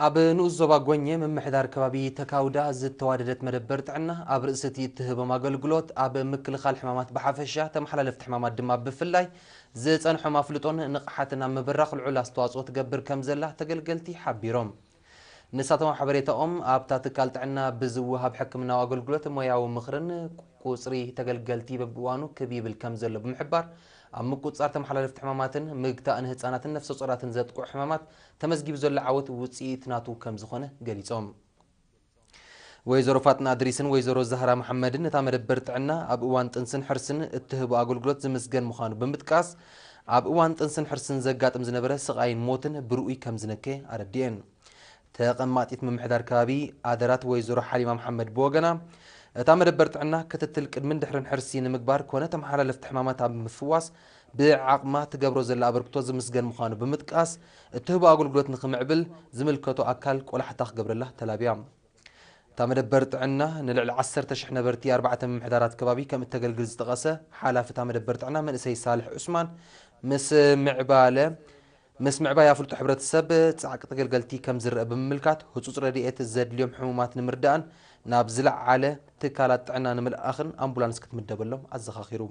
ኣብ ንኡስ ዞባ ጎኘ ምምሕዳር ከባቢ ተካውዳ ዝተዋደደት መደበር ጥዕና ኣብ ርእሲ እቲ እትህቦም ኣገልግሎት ኣብ ምክልኻል ሕማማት ብሓፈሻ ተመሓላለፍቲ ሕማማት ድማ ብፍላይ ዝጸንሖም ኣፍልጦን ንቕሓትን ኣብ ምብራኽ ልዑል ኣስተዋጽኦ ትገብር ከም ዘላ ተገልገልቲ ሓቢሮም። ንሳቶም ኣብ ሓበሬታኦም ኣብታ ትካል ጥዕና ብዝወሃብ ሕክምናዊ ኣገልግሎት ሞያዊ ምኽርን ቁጽሪ ተገልገልቲ በብእዋኑ ክብ ይብል ከም ዘሎ ብምሕባር ኣብ ምቁጽጻር ተመሓላለፍቲ ሕማማትን ምግታእ ንህጻናትን ነፍሰ ጾራትን ዘጥቅዑ ሕማማት ተመዝጊቡ ዘሎ ዓወት ውጽኢት ናቱ ከም ዝኾነ ገሊጾም። ወይዘሮ ፋጥና እድሪስን ወይዘሮ ዛህራ መሓመድን እታ መደበር ጥዕና ኣብ እዋን ጥንስን ሕርስን እትህቦ ኣገልግሎት ዝምስገን ምዃኑ ብምጥቃስ ኣብ እዋን ጥንስን ሕርስን ዘጋጥም ዝነበረ ስቓይን ሞትን ብርኡይ ከም ዝነከየ ኣረዲኤን። ተቐማጢት ምምሕዳር ከባቢ ኣደራት ወይዘሮ ሓሊማ መሓመድ ብወገና እታ መደበር ጥዕና ክትትል ቅድምን ድሕርን ሕርሲ ንምግባር ኮነ ተመሓላለፍቲ ሕማማት ኣብ ምፍዋስ ብዓቕማ ትገብሮ ዘላ ኣበርክቶ ዝምስገን ምዃኑ ብምጥቃስ እትህቦ ኣገልግሎት ንክምዕብል ዝምልከቶ ኣካል ቆላሕታ ክገብረላ ተላብያ። እታ መደበር ጥዕና ንልዕሊ ዓሰርተ ሽሕ ነበርቲ ኣርባዕተ ምምሕዳራት ከባቢ ከም እተገልግል ዝጠቐሰ ሓላፊ እታ መደበር ጥዕና መንእሰይ ሳልሕ ዑስማን ምስ ምዕባለ ምስ ምዕባይ ኣፍልጦ ሕብረተሰብ ጻዕቂ ተገልገልቲ ከም ዝረአ ብምምልካት ህጹጽ ረድኤት ዘድልዮም ሕሙማት ንምርዳእን ናብ ዝለዓለ ትካላት ጥዕና ንምልኣኽን ኣምቡላንስ ክትምደበሎም ኣዘኻኺሩ።